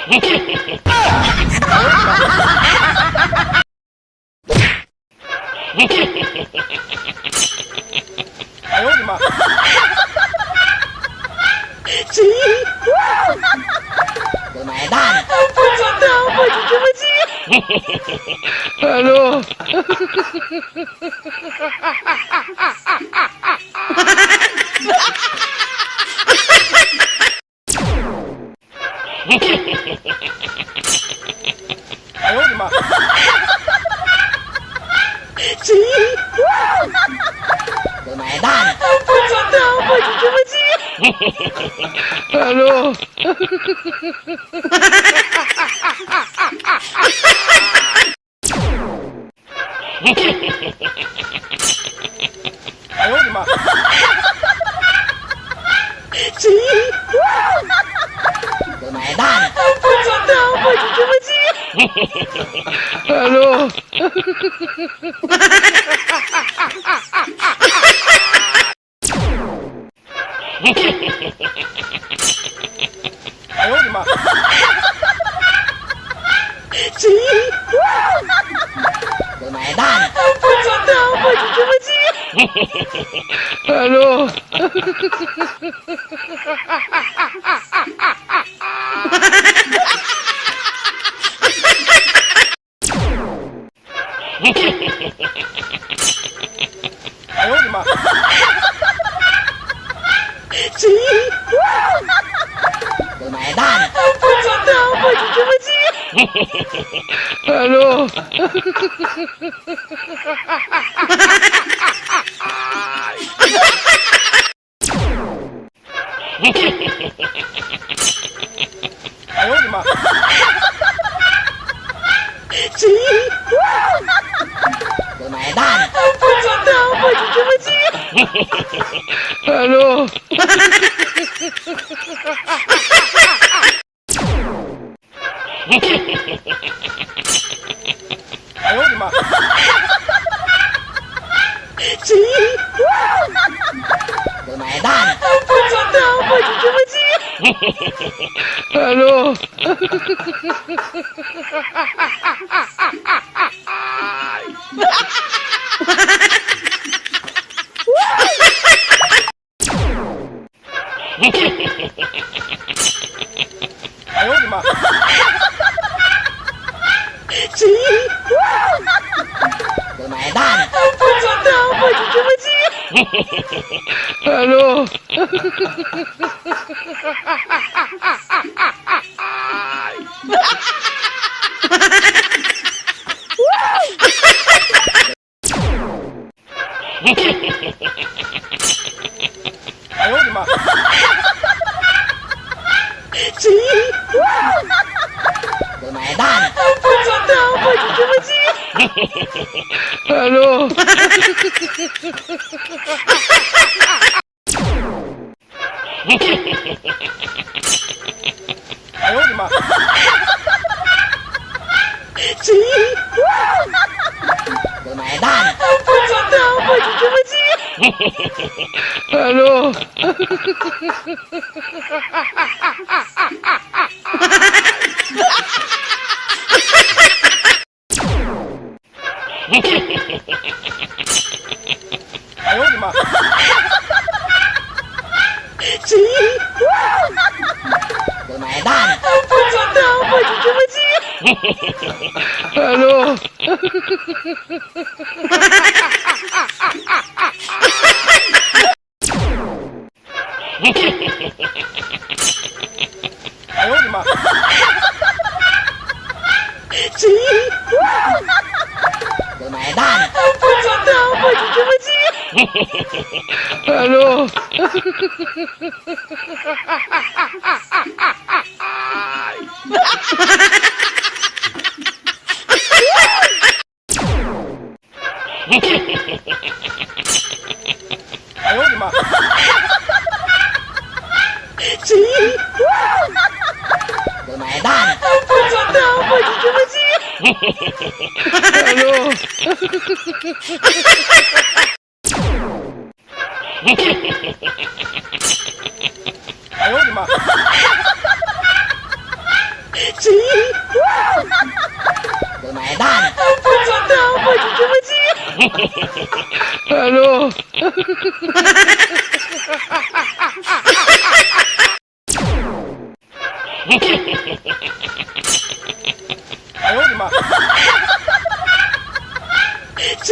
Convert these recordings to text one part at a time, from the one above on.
哎呦我的妈！我买单。不知道我就这么急。Hello。哎呦我的妈！我买单。不知道我就这么急。Hello。哎呦我的妈！我买单。不知道我就这么急。Hello。哎呦我的妈！我买单。不知道我就这么急。Hello。哎呦我的妈！我买单。不知道我就这么急。Hello。哎呦我的妈！我买单。不知道我就这么急。Hello。哎呦我的妈！我买单。不知道我就这么急。Hello。哎呦我的妈！我买单。不知道我就这么急。Hello。哎呦我的妈！我买单。不知道我就这么急。Hello。哎呦我的妈！我买单。不知道我就这么急。Hello。哎呦我的妈！我买单。不知道我就这么急。Hello。哎呦我的妈！我买单。不知道我就这么急。Hello。哎呦我的妈！我买单。不知道我就这么急。Hello。哎呦我的妈！买单。不知道我就这么急。Hello。哎呦我的妈！谁？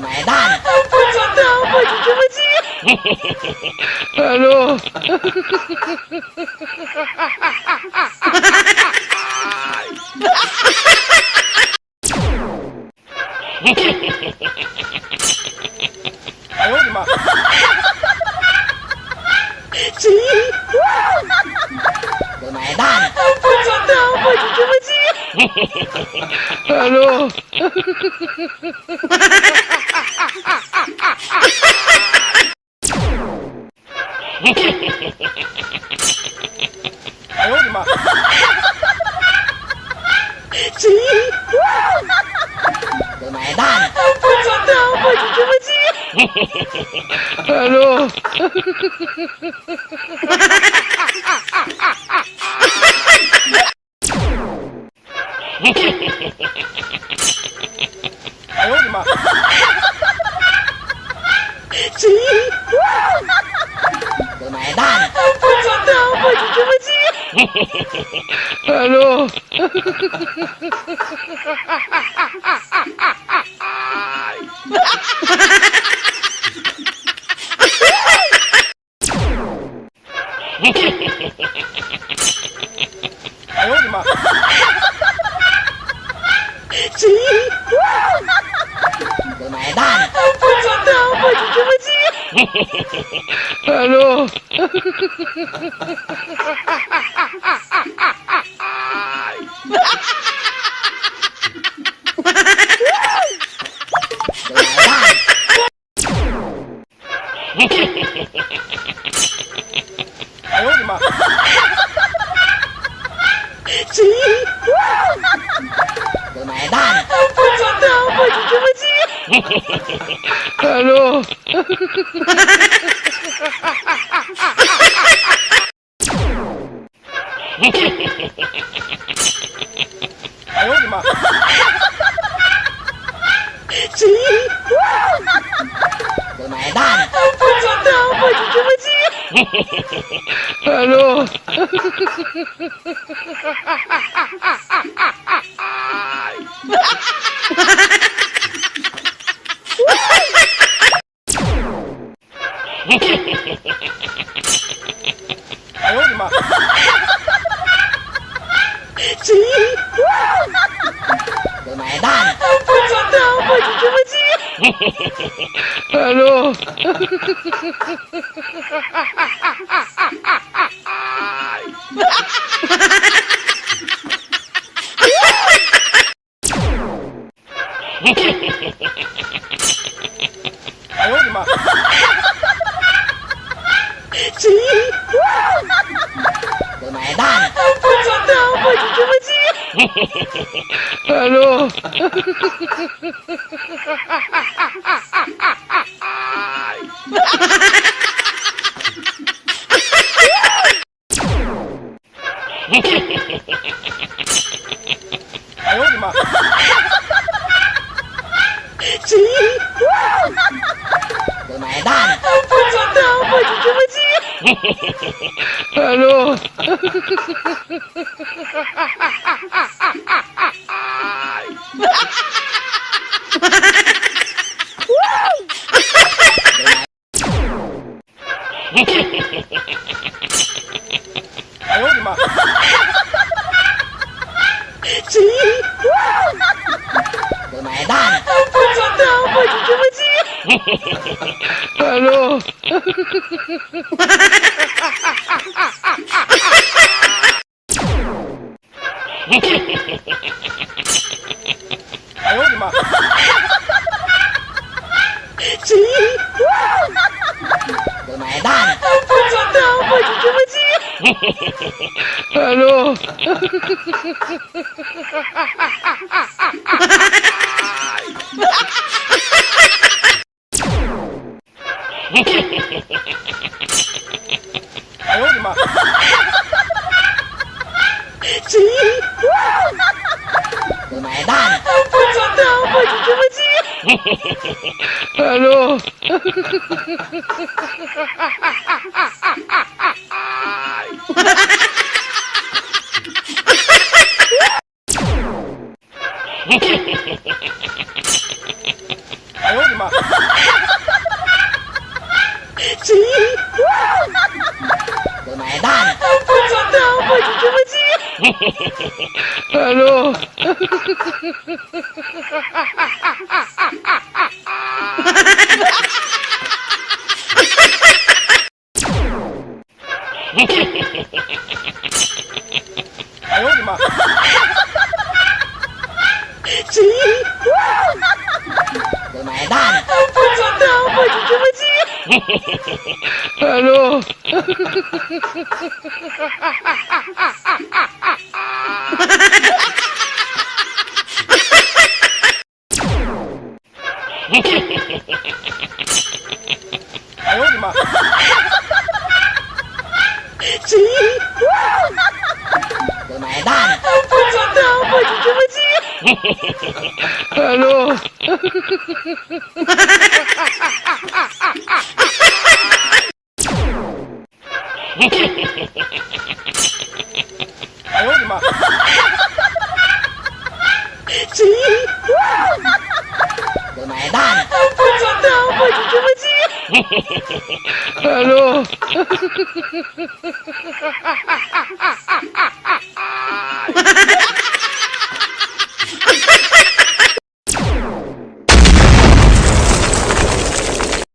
买单。不知道我就这么急。Hello。哎呦我的妈！谁？买单。不知道我就这么急。Hello。哎呦我的妈！谁？买单。不知道我就这么急。Hello。哎呦我的妈！谁？买单。不知道我就这么急。Hello。哎呦我的妈！谁？买单。不知道我就这么急。Hello。哎呦我的妈！谁？买单。不知道我就这么急。Hello。哎呦我的妈！谁？买单。不知道我就这么急。Hello。哎呦我的妈！谁？买单。不知道我就这么急。Hello。哎呦我的妈！谁？买单。不知道我就这么急。Hello。哎呦我的妈！谁？买单。不知道我就这么急。Hello。哎呦我的妈！谁？买单。不知道我就这么急。Hello。哎呦我的妈！谁？买单。不知道我就这么急。Hello。哎呦我的妈！ Hello. 哎呦我的妈！谁？我买单。不知道，我就这么记。Hello。哎呦我的妈！谁？我买单。不知道，我就这么记。Hello。哎呦我的妈！谁？我买单。不知道，我就这么记。Hello。哎呦我的妈！谁？我买单。不知道，我就这么记。Hello。